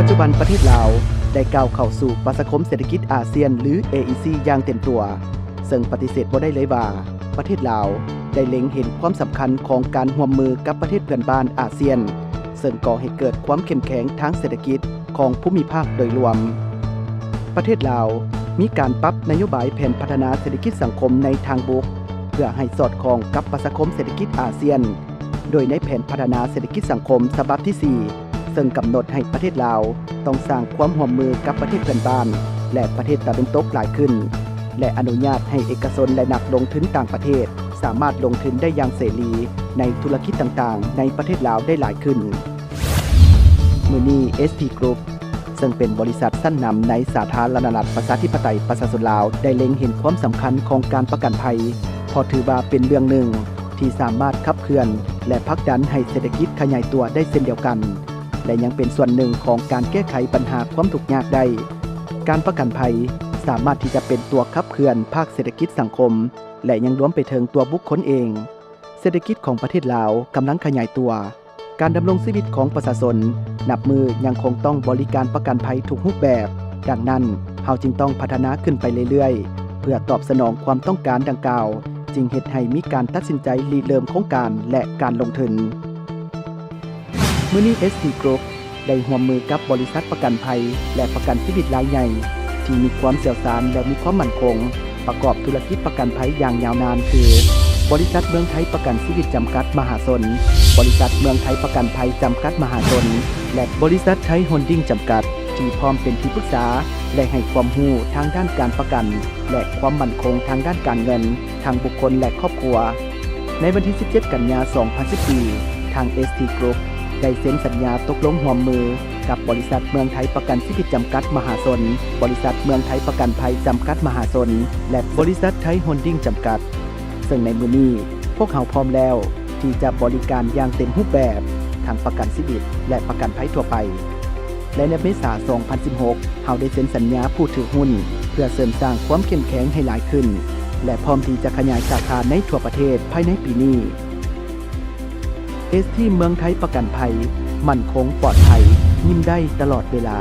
ປັດຈຸບັນປະເທດລາວໄດ້ກ້າວເຂົ້າສູ່ປະຊາຄົມເສດຖະກິດອາຊຽນ ຫຼື ເອອີຊີ ຢ່າງເຕັມຕົວ, ເຊິ່ງປະຕິເສດບໍ່ໄດ້ເລີຍວ່າ ປະເທດລາວໄດ້ເລັງເຫັນຄວາມສຳຄັນຂອງການຮ່ວມມືກັບປະເທດເພື່ອນບ້ານອາຊຽນ, ເຊິ່ງກໍ່ໃຫ້ເກີດຄວາມເຂັ້ມແຂງທາງເສດຖະກິດຂອງພູມິພາກໂດຍລວມ. ປະເທດລາວມີການປັບນະໂຍບາຍແຜນພັດທະນາເສດຖະກິດສັງຄົມໃນທາງບຸກ ເພື່ອໃຫ້ສອດຄ່ອງກັບປະຊາຄົມເສດຖະກິດອາຊຽນ, ໂດຍໃນແຜນພັດທະນາເສດຖະກິດສັງຄົມສະບັບທີສີ່ ເຊິ່ງກຳນົດໃຫ້ປະເທດລາວຕ້ອງສ້າງຄວາມຮ່ວມມືກັບປະເທດເພື່ອນບ້ານ ແລະ ປະເທດຕາເວັນຕົກຫຼາຍຂຶ້ນ ແລະ ອະນຸຍາດໃຫ້ເອກະຊົນ ແລະ ນັກລົງທຶນຕ່າງປະເທດສາມາດລົງທຶນໄດ້ຢ່າງເສລີໃນທຸລະກິດຕ່າງໆໃນປະເທດລາວໄດ້ຫຼາຍຂຶ້ນ. ມື້ນີ້ ເອສທີ Group ເຊິ່ງເປັນບໍລິສັດຊັ້ນນຳໃນສາທາລະນະລັດປະຊາທິປະໄຕປະຊາຊົນລາວ ໄດ້ເລັງເຫັນຄວາມສຳຄັນຂອງການປະກັນໄພ ເພາະຖືວ່າເປັນເລື່ອງໜຶ່ງທີ່ສາມາດຂັບເຄື່ອນ ແລະ ຜັກດັນໃຫ້ເສດຖະກິດຂະຫຍາຍຕົວໄດ້ເຊັ່ນດຽວກັນ ແລະ ຍັງເປັນສ່ວນໜຶ່ງຂອງການແກ້ໄຂບັນຫາຄວາມທຸກຍາກໄດ້. ການປະກັນໄພສາມາດທີ່ຈະເປັນຕົວຂັບເຄື່ອນພາກເສດຖະກິດສັງຄົມ ແລະ ຍັງລວມໄປເຖິງຕົວບຸກຄົນເອງ. ເສດຖະກິດຂອງປະເທດລາວກຳລັງຂະຫຍາຍຕົວ. ການດຳລົງຊີວິດຂອງປະຊາຊົນນັບມື້ຍັງຄົງຕ້ອງບໍລິການປະກັນໄພທຸກຮູບແບບ. ດັ່ງນັ້ນ, ເຮົາຈຶ່ງຕ້ອງພັດທະນາຂຶ້ນໄປເລື້ອຍໆ ເພື່ອຕອບສະໜອງຄວາມຕ້ອງການດັ່ງກ່າວ, ຈຶ່ງເຮັດໃຫ້ມີການຕັດສິນໃຈລິເລີ່ມໂຄງການ ແລະ ການລົງທຶນ. ມື້ນີ້ ເອສທີ Group ໄດ້ຮ່ວມມືກັບບໍລິສັດປະກັນໄພ ແລະ ປະກັນຊີວິດລາຍໃຫຍ່ ທີ່ມີຄວາມຊ່ຽວຊານ ແລະ ມີຄວາມໝັ້ນຄົງ ປະກອບທຸລະກິດປະກັນໄພຢ່າງຍາວນານ ຄື ບໍລິສັດເມືອງໄທປະກັນຊີວິດຈຳກັດມະຫາຊົນ, ບໍລິສັດເມືອງໄທປະກັນໄພຈຳກັດມະຫາຊົນ ແລະ ບໍລິສັດໄທໂຮນດິງຈຳກັດ ທີ່ພ້ອມເປັນທີ່ປຶກສາ ແລະ ໃຫ້ຄວາມຮູ້ທາງດ້ານການປະກັນ ແລະ ຄວາມໝັ້ນຄົງທາງດ້ານການເງິນ ທັງບຸກຄົນ ແລະ ຄອບຄົວ. ໃນວັນທີສິບເຈັດ ກັນຍາ ສອງພັນສິບສີ່ ທາງ ເອສທີ Group ໄດ້ເຊັນສັນຍາຕົກລົງຮ່ວມມືກັບບໍລິສັດເມືອງໄທປະກັນຊີວິດຈຳກັດມະຫາຊົນ, ບໍລິສັດເມືອງໄທປະກັນໄພຈຳກັດມະຫາຊົນ ແລະ ບໍລິສັດໄທໂຮນດິງຈຳກັດ, ເຊິ່ງໃນມື້ນີ້ພວກເຮົາພ້ອມແລ້ວທີ່ຈະບໍລິການຢ່າງເຕັມຮູບແບບ ທັງປະກັນຊີວິດ ແລະ ປະກັນໄພທົ່ວໄປ. ແລະ ໃນເມສາ ສອງພັນສິບຫົກ ເຮົາໄດ້ເຊັນສັນຍາຜູ້ຖືຫຸ້ນ ເພື່ອເສີມສ້າງຄວາມເຂັ້ມແຂງໃຫ້ຫຼາຍຂຶ້ນ ແລະ ພ້ອມທີ່ຈະຂະຫຍາຍສາຂາໃນທົ່ວປະເທດພາຍໃນປີນີ້. ເອສທີ ເມືອງໄທປະກັນໄພ ໝັ້ນຄົງ, ປອດໄພ, ຍິ້ມໄດ້ຕະຫຼອດເວລາ.